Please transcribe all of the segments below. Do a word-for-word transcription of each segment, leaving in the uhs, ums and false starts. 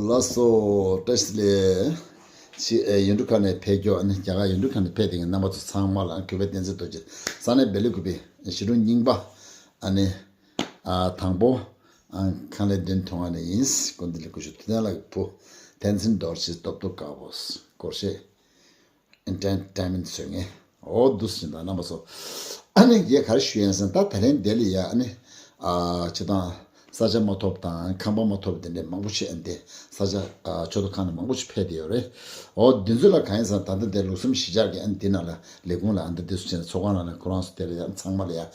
ལགས་སོ། བཀྲ་ཤིས་བདེ་ལེགས། ཅི་ཨེ་ཡུལ་གྲུ་ཁག་ནས་ཕེབས་མཁན་ཨ་ནི་རྒྱ་གར་ཡུལ་གྲུ་ཁག་ནས་ཕེབས་བསྡད་མཁན་རྣམ་པ་ཚོ་ཚང་མ་ལ་གུས་པས་བསྟན་འཛིན་རྡོ་རྗེ་ས་གནས་སྦེལ་ཀོབ་པའི་ཞི་ཀྲུང་རྙིང་པ་ཨ་ནི་ཨ་དང་པོ་ཨ་ཁང་ལས་མདུན་ཐོན་ཨ་ནི་ཡིན། སྐུ་མདུན་ལ་སྐུ་ཞབས་ཐུབ་བསྟན་ལགས་ཀྱི་བུ་བསྟན་འཛིན་རྡོ་རྗེ་རྡོབ་རྡོབ་དཀར་པོ་སྐོར་ཞེས། Entertainment བཟོས་ངེས། འོ་འདུག་ཟིན་དང་རྣམ་པ་ཚོ། ཨ་ནི་ངས་ག་རེ་ཞུ་ཡིན་ཟེར་ན་ད་ད་རིང་འདི་ལ་ཡ་ཨ་ནི་ཨ་ཅི་དང་ས་ཆ་མ་ཐོབ་དང་ཁང་པ་མ་ཐོབ་དེ་འདྲའི་མང་པོ་ཞིག་ཨ་ནི་ས་ཆ་ཨ་ཆོས་ཐོག་ཁང་ནས་མང་པོ་ཞིག་ཕེབས་བསྡད་ཡོད་རེད། འོ་འདི་ཚོ་ལ་གང་ཡིན་ཟེར་ན་ད་ལྟ་འདི་ལུགས་བསམ་གཞིས་ཆགས་ཀྱི་ཨ་ནི་འདི་ནང་ལ་ལས་ཁུངས་ལ་ཨ་ནི་འདི་ཚོ་བྱས་ནས་ཚོགས་ཁང་ནང་ལ་ཁོ་རང་ཚོ་དེ་ལ་ཡ་ཚང་མ་ལ་ཡ་ཨ།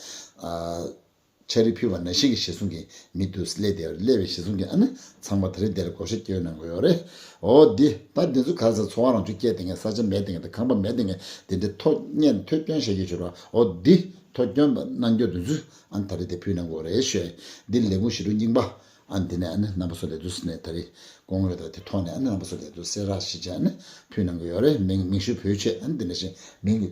ཕྱག་རིས་ཕུལ་བ་ནང་བཞིན་གྱི་གཞི་བཟུང་གི་མི་འདུག་སླེབས་དེ་སླེབས་པའི་གཞི་བཟུང་གི་ཨ་ནི་ཚང་མ་ད་རེས་དེ་ལ་བགོ་བཤའ་སྐྱོན་གནང་དགོས་ཡོད་རེད། འོ་འདི་ད་འདི་ཚོ་ག་ཚ་འཚོ་བ་རང་བྱུང་སྐྱེས་དེ་ངས་ས་ཆ་མེད་དེ་ངས་ད་ཁང་པ་མེད་དེ་ངས་དེ་འདྲའི་ཐོ་བརྙན་ཐོ་སྐྱོན་བྱེད་ཀྱི་བྱོས་རོགས། འོ་འདི་ཐོ་སྐྱོན་པ་གནང་རྒྱུ་འདི་ཚོ་ཨ་ནི་ད་རེས་དེ་ཕུལ་གནང་དགོས་རེད་ཞུས། འདི་ལས་ཁུངས་ཞི་ཀྲུང་རྙིང་པ་ཨ་ནི་འདི་ནས་ཨ་ནི་རྣམ་པ་ཚོ་ལས་འདུག་ཟེར་ནས་ད་རེས་དགོངས་ཡོད་ད་དེ་ཐོག་ནས་ཨ་ནི་རྣམ་པ་ཚོ་ལས་འདུག་གསལ་རག་ཞིག་བྱས་ཨ་ནི་ཕུལ་གནང་གི་ཡོད་རེད། མིང་མིང་ཞུ་བོད་ཆས་ཨ་ནི་འདི་འདྲ་ཞིག་མིང་གི་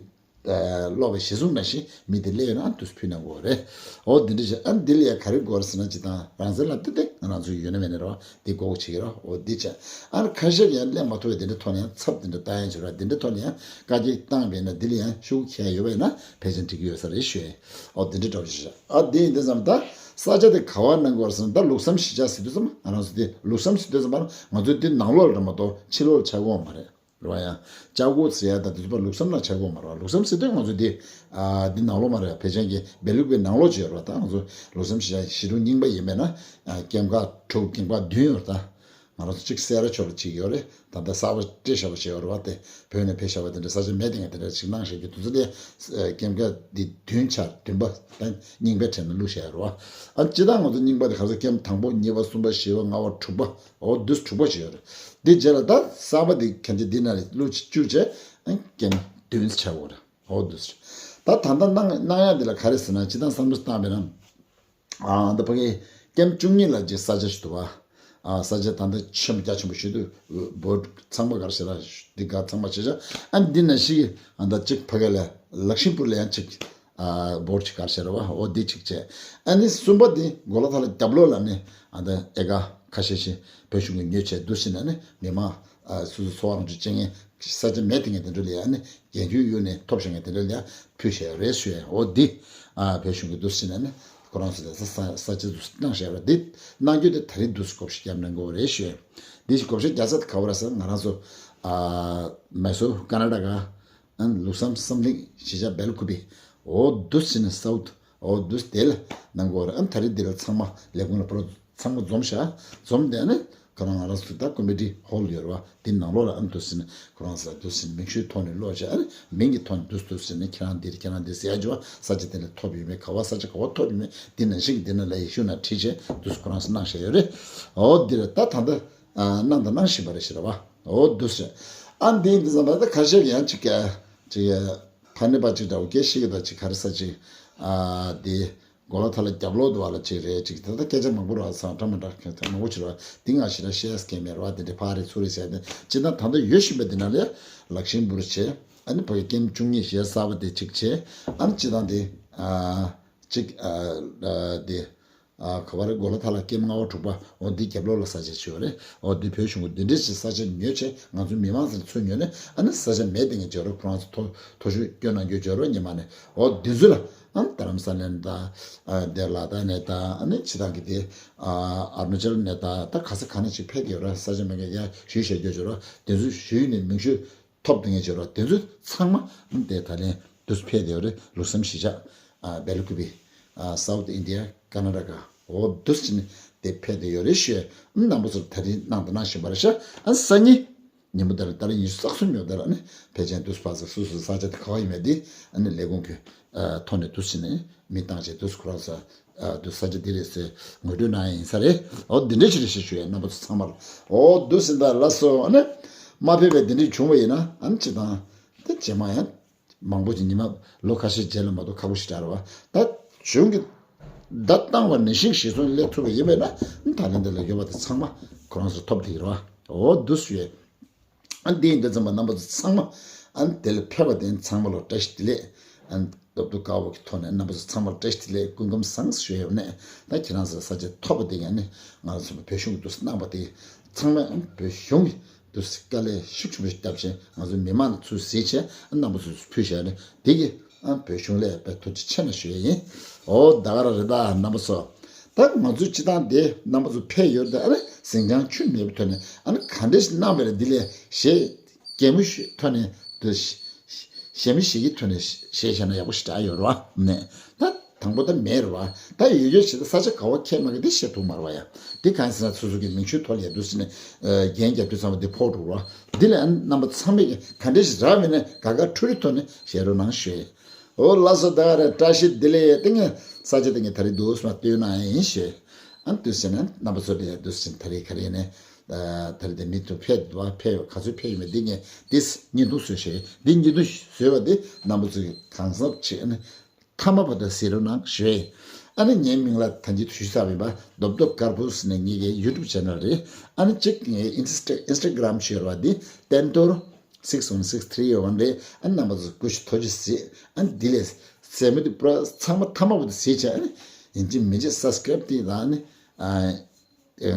ཨ་སློབ་པའི་གཞི་བཟུང་ནང་བཞིན་མི་དེ་སླེབས་ཡོད་ན་དུས་ཕུལ་གནང་དགོས་རེད། འོ་འདི་འདྲ་བྱས་ཨ་འདི་ལ་ཡང་ག་རེ་དགོས་རེད་ཟེར་ན་ཅི་དང་རང་བཙན་ལ་ཏི་ཏི་ང་རང་ཚོ་ཡོད་ན་མེད་ན་རོ་འདི་དགོས་མཁོ་ཆེ་གི་རོ། འོ་འདི་བྱས་ཨ་ཁ་ཤས་ཡང་སླེབས་མ་ཐུབ་པའི་འདི་འདྲ་ཐོག་ནས་ཡང་ཚབ་འདི་འདྲ་བཏང་ཡང་བྱེད་རོ། འདི་འདྲ་ཐོག་ནས་ཡང་བཀའ་རྒྱ་བཏང་བས་ན་འདི་ལ་ཡང་ཤུགས་ཁྱད་ཡོད་པས་ན་ཕལ་ཆེར་འགྲིག་གི་ཡོད་ས་རེད་ཞུ། འོ་འདི་འདྲ་འདྲ་བོ་ཞིག་ཨ་འདི་ཡིན་འདི་ཙམ་ད་ས་ཆ་དེ་ག་བ་གནང་དགོས་རེད་ཟེར་ན་ད་ལུགས་བསམ་གཞིས་ཆགས་ཟེར་དུས་ཙམ་ང་རང་ཚོ་དེ་ལུགས་བསམ་ཟེར་དུས་ཙམ་ང་ཚོ་འདི་ནང་ལོགས་ལ་མ་གཏོགས་ཕྱི་ལོགས་ལ་ཆགས་ཀྱི་ཡོད་མ་རེད། རེད་བ། ཡང་ལྕགས་སྒོ་ཟེར་ཡ་ད་དེ་ཚོ་ལུགས་བསམ་ལ་ཆགས་ཀྱི་ཡོད་མ་རེད་བ། ལུགས་བསམ་ཟེར་དུས་ང་ཚོ་འདི་ཨ་འདི་ནང་ལོགས་མ་རེད་བ། ཕལ་ཆེར་གྱི་སྦེལ་ཀོབ་པའི་ནང་ལོགས་ཅིག་ཡོད་རེད་བ། ད་ང་ཚོ་ལུགས་བསམ་ཞེས་བྱ་ཞི་ཀྲུང་རྙིང་པ་ཡིན་པས་ན་ཨ་སྐྱེམས་ཁ་དྲུག་སྐྱེམས་ཁ་བདུན་ཡོད་རེད། ད་ང་རང་ཚོ་གཅིག་སེ་ར་ཕྱོགས་ལ་གཅིག་ཡོད་རེད། ད་ལྟ་གསར་པ་སྤྲད་བཞག་པ་ཞིག་ཡོད་རེད་བ། དེ་བོད་ནས་ཕེབས་བཞག་པ་དེ་འདྲ་ས་ཆ་མེད་དེ་ངས་དེ་འདྲ་ཅིག་གནང་བཞག་རྒྱུ་དེ་ཚོ་དེ་སྐྱེམས་ཁ་འདི་བདུན་ཆར་བདུན་པ་ད་རྙིང་པའི་གྲས་ནས་བླུགས་བཞག་ཡོད་རེད་བ། ཨ་སྤྱིར་བཏང་ང་ཚོ་རྙིང་པ་དེ་ག་ཚོད་སྐྱེམས་དང་པོ་གཉིས་པ་གསུམ་པ་བཞི་པ་ལྔ་པ་དྲུག་པ། འོ་དུས་དྲུག་པ་ཅིག་ཡོད་རེད། འདི་རྗེས་ལ་ད་གསར་པ་འདི་གན་ཅི་འདི་ན་རེ་བླུགས་བཅུག་བྱས་ཨ་ཀེམ་བདུན་ཆགས་འོ་རེད། འོ་དུས་ད་ད་ལྟ་གནང་གནང་ཡ་འདི་ལ་ག་རེ་ཟེར་ན་ཅི་ད་བསམ་བློ་བཏང་བས་ན་ཨ་ད་ཕ་གི་ཀེམ་བཅུ་གཉིས་ལ་ཅིག་ས་ཆ་ཞིག་འདུག་བ། ཨ་ས་ཆ་ད་ལྟ་ཆེན་པོ་རྒྱ་ཆེན་པོ་ཞིག་འདུག་བོད་ཚང་མ་ག་རེ་ཟེར་ན་འདི་ག་ཚང་མ་བྱེད་བྱ་ཨ་འདི་ན་ཞིག་ཨ་ད་ཅིག་ཕ་གི་ལ་ལག་ཤིང་ཕུར་ལ་ཡང་ཅིག་ཨ་བོར་ཅིག་གར་ཤར་བ་འོ་འདི་ཅིག་བྱས། ཨ་ནི་གསུམ་པ་འདི་གོ་ལ་ཐ་ལ་རྒྱབ་ལོགས་ལ་ནི་ཨ་ད་ཨེ་ཀ་ཁ་ཤས་ཤིག་བོད་གཞུང་གི་ཉོས་བྱས་འདུག་ཟེར་ན་ནི་མི་མང་ཨ་སོ་སོ་འཚོ་བ་རང་བྱུང་ཅན་ངན་ས་ཆ་མེད་དེ་ངན་དེ་འདྲ་ལ་ཡ་ནི་རྒྱན་གྱོན་གཡུག་ནས་ཐོབ་ཤེས་ངན་དེ་འདྲ་ལ་ཡ་ཕུལ་བྱས་རེད་ཞུ་ཡ། འོ་འདི་ཨ་བོད་གཞུང་གི་འདུག་ཟེར་ན་ནི་ཁོ་རང་ཚོ་ལ་ས་ས་ས་ཆ་འདུག་གནང་བྱས་རེད། འདི་གནང་རྒྱུ་དེ་ད་རེས་འདུག་གོ་བཤད་རྒྱབ་གནང་དགོས་རེད་ཞུ་ཡ། འདི་ཞིག་གོ་བཤད་རྒྱག་ས་དེ་ག་བ་ར་ཟེར་ང་རང་ཚོ་ཨ་མེ་སོ་ཀ་ན་ཌ་ག་ཨན་ལུགས་བསམ་བསམ་གླིང་གཞིས་ཆགས་སྦེལ་ཀོབ་པི། འོ་འདུག་ཟེར་ནས་སའུ་ཐི། འོ་འདུག་དེ་ལ་གནང་དགོས་རེད། ཨན་ད་རེས་འདི་ལ་ཚང་མ་ལས་ཁུངས་ལ་པོ་རོ་ཚང་མ་འཛོམས་ཤག་འཛོམས་དེ་ནི་ཁོ་རང་ང་རང་ཚོ་ད་ཀོ་མི་ཊི་ཧོལ་ཡོད་རེད་བ། འདི་ནང་ལོགས་ལ་ཨན་འདུག་ཟེར་ནས་ཁོ་རང་ཚོ་ལ་འདུག་ཟེར་ནས་མིང་ཤོས་ཐོག་ནས་ཀློག་བྱས། ཨན་མིང་གི་ཐོག་ནས་འདུག་འདུག་ཟེར་ནས་ཁྱེད་རང་འདིར་ཁྱེད་རང་འདིར་ཟེར་ཡ་ཅིག་བ། ས་ཆ་དེ་ལ་ཐོབ་ཡོད་མེད་ག་བ་ས་ཆ་ག་བ་ཐོབ་ཡོད་མེད་འདི་ནང་བཞིན་གྱི་འདི་ནང་ལ་ཡེ་ཤུ་ན་བྲིས་བྱས་འདུག་ཁོ་རང་ཚོ་གནང་བཞག་ཡོད་རེད། འོ་འདི་ལ་ད་ད་ལྟ་གནང་དང་གནང་བཞིན་པ་རེད་ཤེས་རེད་བ། འོ་འདུག་ཟེར། ཨ་འདི་འདི་ཙམ་པ་ད་ཁ་ཤས་ཡང་ཅིག་ཅིག་ཕ་ནི་པ་ཅིག་འདྲ་བོ་སྐད་ཤེས་ཀྱི་ད་ཅིག་ག་རེ་ས་ཅིག་ཨ་འདི་གོ་ལ་ཐ་ལ་རྒྱབ་ལོག་འདུག་བ་ལ་ཅིག་རེད། ཅིག་ད་ལྟ་སྐད་ཆ་མང་པོ་ར་ཚང་འདྲ་མ་འདྲ་མང་པོ་ཅིག་ར་འདི་ང་ཞེ་དྲག་བཤད་སྐད་མེད་ར་བ། དེ་འདྲ་ཕ་རེ་ཚུར་རེ་བཤད་དེ་ཅི་ད་ད་ལྟ་ཡོད་བཞིན་པ་འདི་ན་ལས་ལག་ཤིང་འབུར་བྱས། ཨ་ནི་ཕ་གི་ཀེམ་བཅུ་གཉིས་ཞེ་གསར་པ་དེ་ཅིག་བྱས། ཨ་ནི་ཅི་ད་འདི་ཨ་ཅིག་ཨ་འདི། ཨ་ག་བ་རེད། གོ་ལ་ཐ་ལ་ཀེམ་ལྔ་པ་དྲུག་པ་འོ་འདི་རྒྱབ་ལོགས་ལ་ས་ཆ་ཅིག་ཡོད་རེད། འོ་འདི་བོད་གཞུང་གི་འདི་འདྲས་ཀྱི་ས་ཆ་ཉོས་བྱས་ང་ཚོ་མི་མང་ཚོ་ཚུར་ཉོས་ནས་ཨ་ནི་ས་ཆ་མེད་དེ་ངས་བྱས་རོགས་ཁོ་རང་ཚོ་མཐོ་མཐོ་ཤོས་སྐྱོན་གནང་རྒྱུ་བྱས་རོགས་ཉི་མ་ནས། འོ་འདི་ཚོ་ལ་ཨ་རྡ་རམ་ས་ལ་ནས་ད་ཨ་དེ་ལ་དྭགས་ནས་ད་ཨ་ནི་ཕྱི་ཐང་གི་དེ་ཨ་ཨ་རུ་ན་ཅལ་ནས་ད་ད་ག་ས་ག་ནས་ཅིག་ཕེབས་ཀྱི་ཡོད་ར། ས་ཆ་མེད་མཁན་ཡ་ཞུས་བྱས་རྒྱུ་བྱས་རོགས། དེ་ཚོ་ཞུས་ནས་མིང་ཤོས་ཐོབ་དེ་ངས་བྱས་རོགས། དེ་ཚོ་ཚང་མ་དེ་ད་ལན་དུ་ཕེབས་དེ་རེད། ལུགས་བསམ་གཞིས་ཆགས་ཨ་སྦེལ་ཀོབ་པི་ཨ་South India Karnataka འོ་འདུག་ཅིག་ནི་དེ་ཕེབས་དེ་ཡོད་རེད་ཤོད། རྣམ་པ་ཚོར་ད་རིང་གནང་དང་གནང་བཞིན་པ་རེད་ཤག་ཨ་སང་ཉིན་ཉིན་མོ་དེར་ད་རིང་ཉི་ཤུ་རྩ་གསུམ་ཡོད་དེར་ཨ་ནི་ཕལ་ཆེར་དུས་བར་དུ་སོ་སོའི་ས་ཆ་དེ་ག་བ་ཡིན་མེད་དེ་ཨ་ནི་ལས་ཁུངས་ཀྱི་ཐོག་ནས་འདུག་ཅིག་ནི་མི་བཏང་བྱས་དུས་ཁོ་རང་ཚོ་དུས་ས་ཆ་འདི་རེད་ཟེར་ངོ་སྤྲོད་གནང་ཡ་ཡིན་ས་རེད། འོ་འདི་འདྲ་ཞིག་རེད་ཤག་ཞུ་ཡ་རྣམ་པ་ཚོ་ཚང་མར། འོ་འདུག་ཟིན་ད་ལགས་སོ། ཨ་ནི་མ་ཕེབས་པའི་འདི་འདྲ་བྱུང་བ་ཡིན་ན་ཨ་ནི་ཅི་དང་དེ་རྗེས་མ་ཡང་མང་པོ་ཅིག་ཉི་མ་ལོ་ཁ་ཤས་རྗེས་ལ་མ་གཏོགས་ཁག་པོ་ཞིག་འདྲ་རེད་བ། ད་གཞུང་གི་བརྡ་བཏང་བ་ནང་བཞིན་གཞི་བཟུང་སླེབས་ཐུབ་པ་ཡིན་པས་ན་ད་ལན་འདི་ལ་ཡོད་པ་དེ་ཚང་མ་ཁོ་རང་ཚོ་ཐོབ་བསྡད་ཀྱི་རེད་བ། འོ་འདུག་ཞུ་ཡས། ཨ་འདི་ཡིན་འདི་ཙམ་པ་རྣམ་པ་ཚོ་ཚང་མ་ཨ་དེ་ལ་ཕེབས་པ་དེ་ཚང་མ་ལ་བཀྲ་ཤིས་བདེ་ལེགས། ཨ་ སྟོབས་དུ་དཀའ་བ་གི་ཐོག་ནས་རྣམ་པ་ཚོ་ཚང་མར་བཀྲ་ཤིས་བདེ་ལེགས་སྐུ་ཁམས་བཟང་ཞུ་ཡོད་ནས། ད་ཁྱེད་རང་ཚོ་ས་ཆ་ཐོབ་པ་དེ་ཡང་ནི་ང་རང་ཚོ་བོད་གཞུང་གི་འདུག་སེ་གནང་པ་དེ་ཚང་མས་བོད་གཞུང་གི་འདུག་སེ་དཀའ་ལས་ཤུགས་ཆེན་པོ་ཞིག་བརྒྱབ་བྱས་ང་ཚོ་མི་མང་ལ་ཚུར་གཟིགས་བྱས་རྣམ་པ་ཚོ་ཕུལ་བཞག་ནས་དེ་གི་ཨ་བོད་གཞུང་ལ་དཔེ་ཐུགས་རྗེ་ཆེ་གནང་ཞུ་ཡས་ཡིན། ཨོ་ད་ག་རང་རེད་ད་རྣམ་པ་ཚོ། ད་ང་ཚོའི་སྤྱི་བཏང་དེ་རྣམ་པ་ཚོ་ཕེབས་ཡོད་ད། ཨ་ནི་ཟིང་ཆ་ཆུ་མེད་པའི་ཐོག་ནས་ཨ་ནི་ག་འདྲ་ཞིག་གནང་བ་རེད། འདི་ལས་གཞས་གད་མོ་ཞིག་ཐོག་ནས་འདི་གཞས་མི་ཞིག་གི་ཐོག་ནས་གཞས་བཤད་ན་ཡག་པོ་ཞེ་དྲག་ཡོད་རེད་བ། ནས་ད་དང་པོ་ད་མེད་རེད་བ། ད་ཡོད་ཡོད་བྱེད་ད་ས་ཆ་ག་བ་ཁྱད་མ་གི་འདི་བཤད་ཐུབ་མ་རེད་བ་ཡ། འདི་གང་ཟེར་ན་སོ་སོ་གི་མིང་ཆུའི་ཐོག་ལ་ཡ་འདུག་ཟེར་ནས་རྒྱན་རྒྱབ་དུས་ཙམ་པ་འདི་ཕོག་འགྲོ་རེད་བ། འདི་ལ་ཡང་རྣམ་པ་ཚང་མས་ཀྱི་ག་འདྲ་ཞིག་རག་མེད་ན་དགའ་དགའ་ཕྲུ་རུ་ཐོག་ནས་བཤད་རོགས་གནང་ཞུ། ཨོ་ལགས་སོ། ད་ག་རེད། བཀྲ་ཤིས་བདེ་ལེགས། ཏིང་ངེ་ས་ཆ་ཏིང་ངེ་ད་རེས་འདུག་སེ་མ་སྟོན་ན་ཡིན་ཞེས། ཨ་འདུག་སེ་ན་རྣམ་པ་ཚོ་དེ་འདུག་སེ་ད་རེས་ག་རེ་ནས་ད་རེས་དེ་མི་ཚོ་ཕེབས་འདུག་ཕེབས་ག་ཚོད་ཕེབས་ཡོད་མེད་འདི་ངས་འདི་བརྙན་ཐུང་བཟོས་ཞེས། འདི་བརྙན་ཐུང་བཟོས་པ་དེ་རྣམ་པ་ཚོ་གི་གང་ཟབ་བྱས་ནས་མཐའ་མ་བར་དུ་གཟིགས་རོགས་གནང་ཞུ། ཨ་ནི་ངའི་མིང་ལ་ད་གིན་ཞུས་ཚར་བ་ཡིན་པ་རྡོབ་རྡོབ་དཀར་པོ་ཟེར་ནས་ངེད་ཀྱི་ཡུ་ཊུབ་ཆེ་ནལ་རེད། ཨ་ནི་གཅིག་ངའི་ཨིན་སི་ཊ་ཨིན་སི་ཊ་གྷི་རམ་ཞེས་པ་འདི་བསྟན་རྡོར་six one six three one རེད། ཨ་ནི་རྣམ་པ་ཚོ་སྐུ་ཞབས་ཐུགས་རྗེ་གཟིགས། ཨ་ནི་འདི་ལས་རྩེད་མོ་འདི་པུ་ར་ཚང་མ་མཐའ་མ་བར་དུ་གཟིགས་བྱས། ཨ་ནི་ཡིན་གཅིག་མིན་གཅིག་སབ་སི་ཀ་རེབ་འདི་དང་ཨ་ནི་ཨ་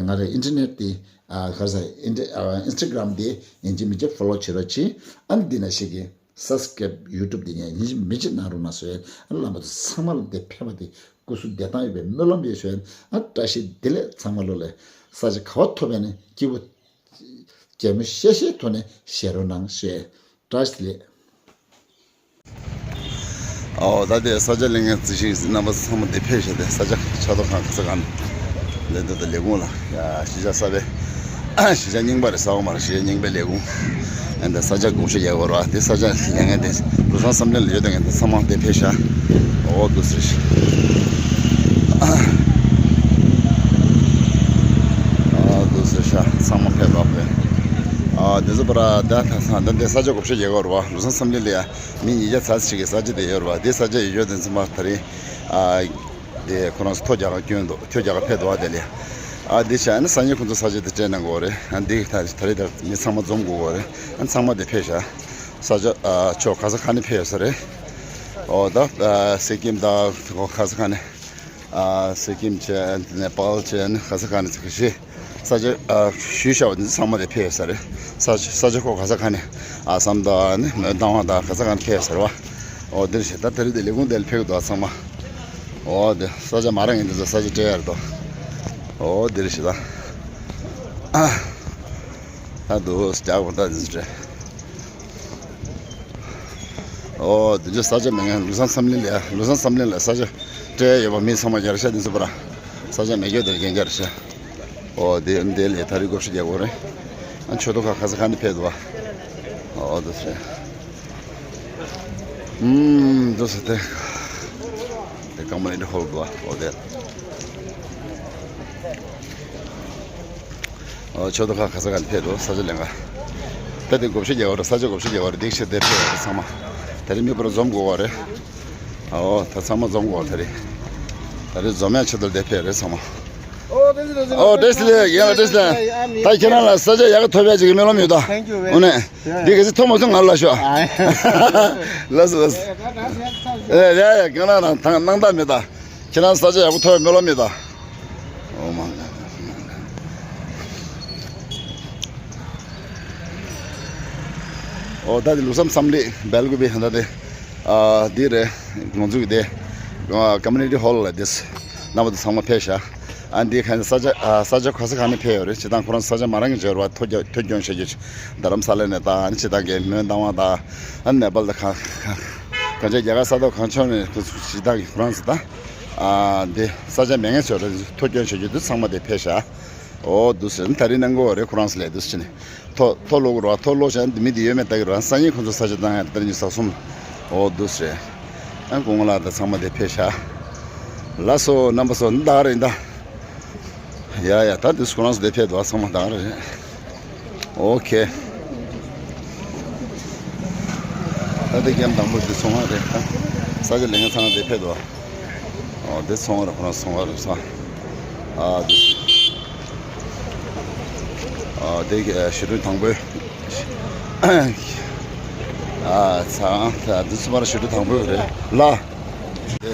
ང་རའི་ཨིན་ཊར་ནེཊ་འདི་ཨ་ག་རེ་ཟེར་ཨིན་ཊར་ཨ་ཨིན་སི་ཊ་གྷི་རམ་འདི་ཡིན་གཅིག་མིན་གཅིག་ཕོ་ལོ་བྱེད་རོགས་གྱིས། ཨ་ནི་འདི་ན་ཞིག་གི་སབ་སི་ཀ་རེབ་ཡུ་ཊུབ་འདི་ངས་ཡིན་གཅིག་མིན་གཅིག་གནང་རོགས་གནང་ཞུ། ཨ་ནི་རྣམ་པ་ཚོ་ཚང་མ་ལ་འདི་ཕན་པ་འདི་སྐུ་གཟུགས་བདེ་ཐང་ཡོད་པའི་སྨོན་ལམ་ཡོད་ཞུ། ཨ་བཀྲ་ཤིས་བདེ་ལེགས། ཚང་མ་ལོ་ལ་ས་ཆ་ག་བ་ཐོབ་པ་ཡིན་ན་སྐྱིད་པོ་གད་མོ་བཤད་བཤད་ཐོག་ནས་བཤད་རོགས་གནང་ཞེས། བཀྲ་ཤིས་བདེ་ལེགས། ཨོ་ད་དེ་ས་ཆ་གླེང་མཁན་རྩི་ཤིང་རྣམ་པ་ཚང་མ་དེ་ཕེབས་ཤག་དེ་ས་ཆ་ཆགས་ཐོག་ཁང་ག་ས་ག་ནས་ལས་དོན་དང་ལས་ཁུངས་ལ་ཡ་གཞིས་ཆགས་གསར་པའི་གཞིས་ཆགས་རྙིང་པ་རེད། གསར་པ་མ་རེད། གཞིས་ཆགས་རྙིང་པའི་ལས་ཁུངས། ཨ་ནི་ས་ཆ་དགོངས་ཞུ་རྒྱག་དགོས་རེད་བ། དེ་ས་ཆ་གླེང་མཁན་དེ་ལུགས་བཟང་བསམ་གླིང་ལ་ཡོད་དེ་མཁན་དེ་ཚང་མ་དེ་ཕེབས་ཤག་ཨོ་འདུག་སེ་ཤག་ཨ་འདུག་སེ་ཤག་ཚང་མ་ཕེབས་རོགས་ཕེབས། ཨ་དེ་ཚོ་པ་ར་ད་ད་ད་དེ་ས་ཆ་དགོངས་ཞུ་རྒྱག་དགོས་རེད་བ། ལུགས་བཟང་བསམ་གླིང་ལ་ཡ་མི་ཉིས་བརྒྱ་ཙམ་ཞིག་གི་ས་ཆ་དེ་ཡོད་རེད་བ། དེ་ས་ཆ་ཡོད་ཡོད་དེ་ཚང་མ་ད་རེས་ཨ་དེ་ཁོ་རང་ཚོ་ཐོ་རྒྱག་ག་བསྐྱོན་འདུག་ཐོ་རྒྱག་ག་ཕེབས་འདུག་བ། དེ་ལ་ཨ་དེ་བྱས་ཨ་ནི་སང་ཉིན་ཁོ་ཚོ་ས་ཆ་དེ་སྤྲད་གནང་དགོས་རེད། ཨ་འདི་ད་ད་རེས་ད་མི་ཚང་མ་འཛོམས་དགོས་རེད། ཨ་ཚང་མ་དེ་ཕེབས་ཤག་ས་ཆ་ཨ་ཕྱོགས་ག་ས་ག་ནས་ཕེབས་ཡོད་ས་རེད། ཨོ་ད་ཨ་སི་ཀིམ་ད་ག་ས་ག་ནས་ཨ་སི་ཀིམ་བྱས་ནེ་པཱལ་བྱས་ནས་ག་ས་ག་ནས་ཚིག་ཤི་ས་ཆ་ཨ་ཞུས་བཞག་པ་འདི་ཚང་མ་དེ་ཕེབས་ཡོད་ས་རེད། ས་ཆ་ས་ཆ་ཁོ་ག་ས་ག་ནས་ཨ་སམ་ད་ནི་མོན་རྟ་དབང་ད་ག་ས་ག་ནས་ཕེབས་ཡོད་ས་རེད་བ། ཨོ་འདིར་བྱས་ད་དེ་རིང་དེ་ལས་ཁུངས་དེ་ལ་ཕེབས་ཀྱི་འདུག་ཚང་མ། ཨོ་དེ་ས་ཆ་མ་རག་མཁན་དེ་ཚོ་ས་ཆ་སྤྲད་ཡར་འདུག་ཨོ་འདིར་བྱས་ད་ཨ་ད་འདུག་རྒྱག་པ་ད་འདི་ཚོ་སྤྲད། ཨོ་དེ་ཚོ་ས་ཆ་མེད་མཁན་ལུགས་བཟང་བསམ་གླིང་ལ་ཡ་ལུགས་བཟང་བསམ་གླིང་ལ་ས་ཆ་སྤྲད་ཡོད་པ་མི་ཚང་མ་རྒྱལ་ཤ་འདི་ཚོ་པ་ར་ས་ཆ་མེད་རྒྱུ་དེར་རྒྱན་རྒྱལ་ཤ། ཨོ་དེ་འདི་ལས་ད་རེས་དགོངས་ཞུ་རྒྱག་དགོས་རེད། ཨ་ཆོས་ཐོག་ཁ་ག་ས་ག་ནས་ཕེབས་འདུག་བ། ཨོ་དེ་ཚོ། ཨུམ་དེ་ཚོ་དེ། དེ་ཀམ་མུ་ནི་ཊི་ཧོལ་འདུག་བ། ཨོ་དེ། ཨོ་ཆོས་ཐོག་ཁ་ག་ས་ག་ནས་ཕེབས་འདུག་ས་ཆ་ལེན་ག་ད་དེ་དགོངས་ཞུ་རྒྱག་དགོས་རེད། ས་ཆ་དགོངས་ཞུ་རྒྱག་དགོས་རེད། འདི་ཞིག་དེ་ཕེབས་རེད་ཚང་མ། ད་རེས་མི་པོ་ར་འཛོམས་དགོས་བ་རེད། ཨོ་ད་ཚང་མ་འཛོམས་དགོས་བ་ད་རེས། ད་རེས་འཛོམས་ཡག་ཆེད་དུ་དེ་ཕེབས་རེད་ཚང་མ། ཨོ་བཀྲ་ཤིས་བདེ་ལེགས། ཡིན་ལ་བཀྲ་ཤིས་བདེ་ལེགས། ད་ཁྱེད་རང་ལ་ས་ཆ་ཡག་ག་ཐོབ་ཡག་ཅིག་གི་སྨོན་ལམ་ཡོད་ད། འོ་ནས། འདི་ག་ཚོད་ཐོབ་མ་ཐོབ་ང་ལ་ཤོག་ལགས་སོ་ལགས་སོ། ཨེ་ཡ་ཡ་ཁྱེད་རང་ལ་ཐང་སྣང་དག་མེད་ད། ཁྱེད་རང་ས་ཆ་ཡག་པོ་ཐོབ་པའི་སྨོན་ལམ་ཡོད་ད། ཨོ་མ། ཨོ་ད་འདི་ལུགས་བཟང་བསམ་གླིང་སྦེལ་ཀོབ་པའི་ད་དེ། ཨ་འདི་རེད། ང་ཚོ་གི་དེ། ཨ་ཀམ་མུ་ནི་ཊི་ཧོལ་ལ་དེ། རྣམ་པ་ཚོ་ཚང་མ་ཕེབས་ཤག་ཨ་འདི་ག་ས་ཆ་ཨ་ས་ཆ་ག་ས་ག་ནས་ཕེབས་ཡོད་རེད། སྤྱིར་བཏང་ཁོ་རང་ས་ཆ་མ་རང་གི་འབྱོར་བ་ཐོ་རྒྱ་ཐོ་སྐྱོན་བྱེད་རྒྱུ་ཅིག་རྡ་རམ་ས་ལ་ནས་དང་ཨ་ནི་སྤྱིར་བཏང་གི་མོན་རྟ་དབང་དང་ཨ་ནི་ནེ་པཱལ་དང་གང་གང་གང་ཅག་རྒྱ་གར་ས་ཐོག་གང་ཕྱོགས་ནས་ཁོ་ཚོ་སྤྱིར་བཏང་གི་ཁོ་རང་ཚོ་དང་ཨ་འདི་ས་ཆ་མེད་མཁན་ཚོ་རེད། ཐོ་སྐྱོན་བྱེད་རྒྱུ་དེ་ཚང་མ་དེ་ཕེབས་ཤག་ཨོ་འདུག་ཟེར་ད་རིང་གནང་གི་ཡོད་རེད། ཁོ་རང་ཚོ་ལས་འདུག་ཟེར་ནས། ཐོ་ཐོ་ལོག་རོ་ཐོ་ལོག་བྱས་ན་མི་འདི་ཡོད་མེད་ལྟ་གི་རོ། སང་ཉིན་ཁོ་ཚོ་ས་ཆ་བཏང་ཡ་ཏར་ཉི་ཟག་གསུམ། ཨོ་འདུག་ཟེར། ཨ་ཀུན་ལགས་དང་ཚང་མ་དེ་ཕེབས་ཤག་ལགས་སོ་རྣམ་པ་ཚོ་ད་ག་རེ་ཡིན་ད། ཡ་ཡ་ད་འདི་ཁོ་རང་ཚོ་དེ་ཕེབས་འདུག་ཚང་མ་ད་ག་རེ་རེད། ཨོ་ཁེ། ད་དེ་གེམ་དང་པོ་དེ་ཚོང་བ་རེད་ད། ས་ཆ་ལེན་མཁན་ཚང་མ་དེ་ཕེབས་འདུག་ཨོ་དེ་ཚོང་བ་རེད། ཁོ་རང་ཚོང་བ་རེད་ས། ཨ་དེ། ཨ་དེ་གི་ཞི་ཁྲོན་དང་པོའི། ཨ་ཚང་ད་དུ་སུ་མར་ཞི་ཁྲོན་དང་པོའི་རེད་ལ། དེ་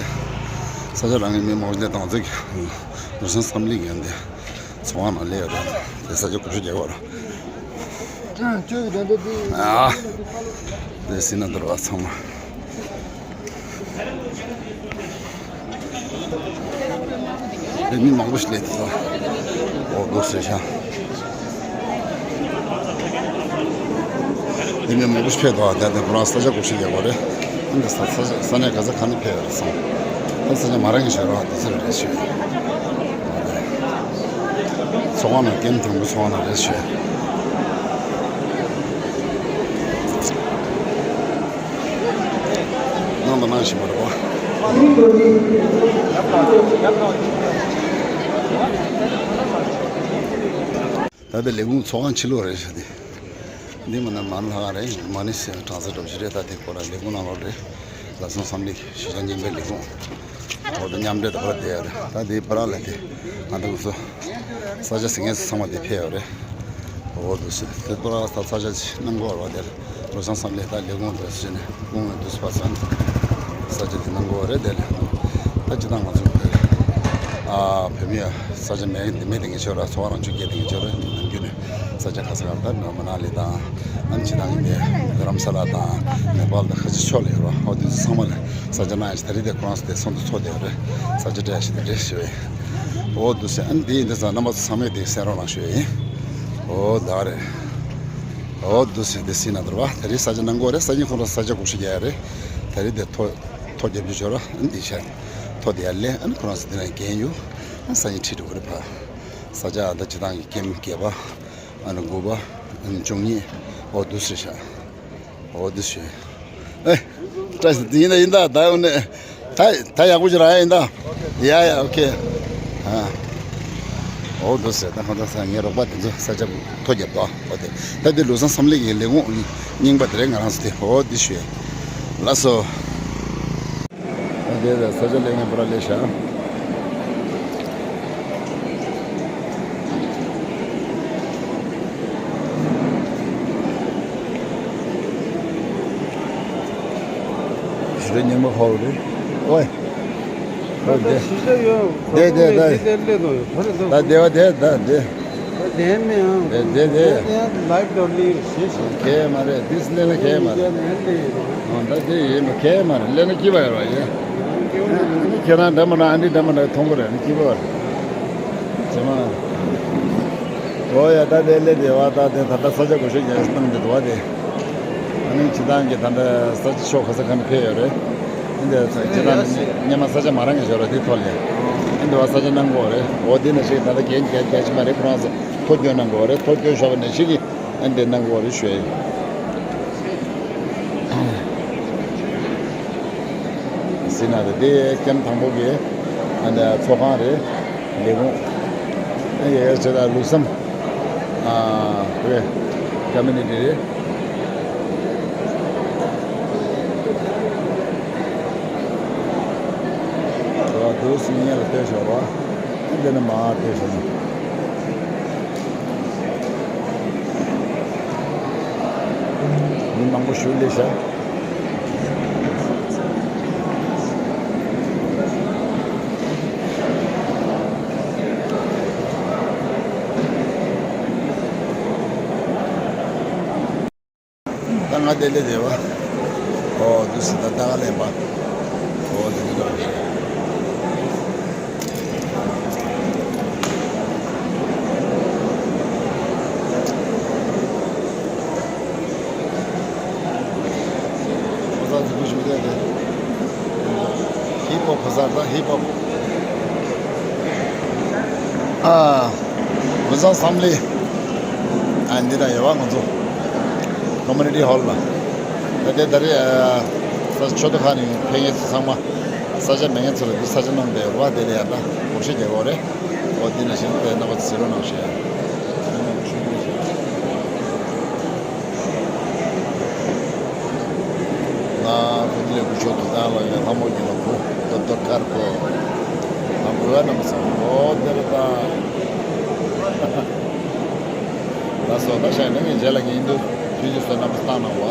ས་ཆ་རང་གི་མི་མང་པོ་ཞིག་དང་ཚིག་ལུས་སེམས་ལྷོད་ལྷོད་ཡོད་དེ་ཚོང་ཁང་ནང་སླེབས་ཡོད་རེད། དེ་ས་ཆ་གོ་ཤུ་རྒྱག་གི་ཡོད་རེད། ཨ། དེ་སྲིད་ན་འདོར་བ་ཚང་མ། དེ་མི་མང་པོ་ཞིག་སླེབས་འདུག་ཨོ་འདུག་ཟེར་ཤག་དེ་མི་མང་པོ་ཞིག་ཕེབས་འདུག་ད་དེ་ཁོ་རང་ས་ཆ་གོ་ཤུ་རྒྱག་གི་ཡོད་རེད། འདི་ས་ས་ས་གནས་ག་ས་ག་ནས་ཕེབས་ཡོད་རེད་སོང་། ད་ས་ཆ་མ་རང་གི་ཞོར་རང་དེ་ཚོ་རེད་ཞུ། ཚོང་ཁང་ནང་ཀེམ་དང་པོ་ཚོང་ཁང་ནང་རེད་ཞུ། ནང་དུ་ནང་བཞིན་པ་རེད་པ། ད་ལྟ་ལས་ཁུངས་ཚོགས་ཁང་ཕྱི་ལོགས་རེད་ཤག་དེ། འདི་མ་ན་མ་ན་ལྷ་ཁང་རེད། མ་ཎི་སེ་གྲྭ་ས་གྲྭ་བཞི་རེད། ད་དེ་ཁོ་ར་ལས་ཁུངས་ནང་ལོགས་རེད། ལྷག་བསམ་བསམ་ལེགས་ཞེ་ཆགས་སྙིང་པའི་ལས་ཁུངས། འོ་དེ་མཉམ་འབྲེལ་དུ་ཁོ་ར་བསྡད་ཡོད་རེད། ད་དེ་བར་ལ་དེ་ང་ཚོ་ས་ཆ་ཟིན་མཁན་ཚང་མ་དེ་ཕེབས་ཡོད་རེད། འོ་དེ་སུ་དེ་བར་ལ་ད་ས་ཆ་ཅིག་གནང་གོ་ར་དེ་ལོ་སང་བསམ་ལེགས་ད་ལས་ཁུངས་དུ་ཟིན་ནས། ཀུང་ཝེ་དུས་པ་སོན་ས་ཆ་དེ་གནང་དགོས་རེད། དེ་ལ་ད་ཅི་ད་ང་ཚོ་ཨ་བོད་མི་ས་ཆ་མེད་དེ་མེད་དེ་ངེས་ཆོག་ར། ཚོ་བ་རང་ཆུ་སྐྱེས་དེ་ངེས་ཆོག་ར། ནམ་རྒྱུན་ནས་ས་ཆ་ག་ས་ག་ད་ནོར་མ་ན་ལི་དང་ཨ་ནི་ཅི་ད་ངེས་དེ་རྡ་རམ་ས་ལ་དང་ནེ་པཱལ་དང་ཁ་ཆེ་ཕྱོགས་ལ་ཡོད་ར། ཨོ་དེ་ཚོ་ཚང་མ་ལ་ས་ཆ་གནང་ཡ་ཞིག་ད་རེས་དེ་ཁོ་རང་ཚོ་དེ་སོང་དུ་ཚོགས་དེ་ཡོད་རེད། ས་ཆ་སྤྲད་ཡ་ཞིག་དེ་རེད་ཞུ་བས། ཨོ་དུ་སེ་ཨ་ནི་དེ་ཡིན་དུས་ཙང་རྣམ་པ་ཚོ་ཚང་མས་དེ་གསན་རོགས་གནང་ཞུ་བས་ཡིན། ཨོ་ད་རེད། ཨོ་དུ་སེ་དེ་སྲིད་ན་འདོར་བ་ད་རེས་ས་ཆ་གནང་དགོས་རེད། སང་ཉིན་ཁོང་རང་ས་ཆ་སྒོ་ཕྱེ་རྒྱག་ཡ་རེད། ད་རེས་དེ་ཐོ་ཐོ་རྒྱབ་རྒྱུ་ཆོག་ར། ཨ་ནི་དེ་ཆ་ཐོ་དེ་ཡར་ལེན། ཨ་ནི་ཁོ་རང་ཚོ་དེ་ན་འགན་ཡོད། ཨ་ནི་སང་ཉིན་ཁྲིད་འགྲོ་གི་རེད་ཕ། ས་ཆ་ཨ་ད་སྤྱི་བཏང་གི་ཀེམ་བརྒྱད་པ། ཨ་ནི་དགུ་པ། ཨ་ནི་བཅུ་གཉིས། ཨོ་དུ་སེ་ཤ། ཨོ་དུ་སེ། ཨེ། བཀྲ་ཤིས་བདེ་ལེགས། ཡིན་ད་ད་འོ་ནས། ད་ད་ཡག་པོ་ཞིག་རག་ཡ་ཡིན་ད། ཡ་ཡ་ཨོ་ཁེ། ཨ། ཨོ་དུ་སེ་ད་ཁོང་ཚོ་ས་ངའི་རོགས་པ་དེ་ཚོ་ས་ཆ་ཐོ་རྒྱབ་དོ། ཨོ་དེ་ད་དེ་ལུས་སེམས་བསམ་ལེགས་ཀྱི་ལས་ཁུངས་རྙིང་པ་དེ་རེད། ང་རང་ཚོ་དེ་ཨོ་དེ་ཞུ་ཡ། ལགས་སོ། ཨོ་དེ་ད་ས་ཆ་ལས་ངན་པ་ར་ལས་ཤག་ཞི་བདེ་ཉིན་མོ་ཧོལ་རེད། ཨོའི། ཨོ་དེ། དེ་དེ་དེ། ད་དེ་བ་དེ་ད་དེ། དེ་མེད་ཨང་། དེ་དེ་དེ། ལའིབ་དོར་ལི་ཞེས་ཞེས། ཁེ་མ་རེད། དེ་སི་ལེ་ལ་ཁེ་མ་རེད། ཨང་ད་དེ་ཡིན་མ་ཁེ་མ་རེད། ལེ་ན་ཀི་བ་ཡོད་ར་ཡིན། ཁྱེད་རང་འདྲ་མ་ན་ཨ་འདི་འདྲ་མ་ན་མཐོང་གི་རེད། ནི་ཀི་བ་རེད། ཇེ་མ། ཨོ་ཡ་ད་དེ་ལེ་དེ་བ་ད་དེ་ད་ད་ས་ཆ་གོ་ཤོད་རྒྱག་སྟངས་དེ་དུ་བ་དེ། ཨ་ནི་ཅི་ཐང་གི་ད་ལྟ་ས་ཆ་ཤོག་ཁ་ས་ཁ་ནས་ཕེབས་ཡོད་རེད། འདི་ཅི་ཐང་སྙེ་མ་ས་ཆ་མ་རང་གི་ཞོར་ལ་འདི་ཐོག་ལས་འདི་བ་ས་ཆ་གནང་དགོས་རེད། འོ་འདི་ནས་ཞིག་ད་ལྟ་རྒན་རྒྱ་རྒྱ་ཆེ་མ་རེད། ཁོ་རང་ཚོ་ཐོ་སྐྱོན་གནང་དགོས་རེད། ཐོ་སྐྱོན་ཤོག་པ་ནས་ཞིག་གི་ཨ་འདི་གནང་དགོས་རེད་ཞུ་ཡ་ཡིན། སྲིད་ན་དེ་ཀེམ་དང་པོ་གི་ཨ་འདི་ཚོགས་ཁང་རེད། ལས་ཁུངས་ཨ་ཡ་ཡ་ཆེ་ད་ལུགས་བསམ། ཨ་ཁོའི་ཀོ་མུ་ནི་ཊི་རེད། ཁོ་དུས་སུ་ཉེ་ལ་ལྟོས་ཤོག་རོ། འདི་ནི་མ་ལྟོས་ཤོག་ནི། མི་མང་པོ་ཞིག་སླེབས་ཤག་ད་ང་དེ་ལས་བདེ་བ། ཨོ་དུ་སི་ད་ད་ག་ལེན་པ། ཨོ་དེ་གི་ལོ་རེད། ཁོ་ཚ་དེ་བུ་ཞིག་བསྡད་དེ། ཧིབ་ཧོབ་ཕ་སར་དང་ཧིབ་ཧོབ། ཨ། མི་ཚང་བསམ་ལེ། ཨ་འདི་ན་ཡོད་བ་ང་ཚོ། ཀོ་མུ་ནི་ཊི་ཧོལ་ལ། ད་ལྟའི་ད་རེས་ཨ། ས་ཆོས་ཐོག་ཁག་ནས་ཕེབས་མཁན་ཚོ་ཚང་མ། ས་ཆ་མེད་མཁན་ཚོ་ལ་འདི་ས་ཆ་གནང་བསྡད་ཡོད་རེད་བ། དེ་ལ་ཡང་ད་སྒོར་གཞས་རྒྱག་གི་ཡོད་རེད། ཨོ་འདི་ན་བཞིན་དེ་རྣམ་པ་ཚོ་གཟིགས་རོགས་གནང་ཞུ་ཡ། ང་ཀུན་ལེགས་སྐུ་ཞབས་དུ་ཏང་ལ་ཡང་ལྷ་མོ་ཡིན་ལ་བུ་རྡོ་རྡོ་དཀར་པོ། ང་བུ་བ་རྣམས་སོང་ཨོ་དེར་ད། ལ་སོ་ད་ཤ་ནི་ངའི་རྗེས་ལ་ངའི་འདུག་དུས་ཀྱི་བསོད་ནམས་བཏང་གནང་བ།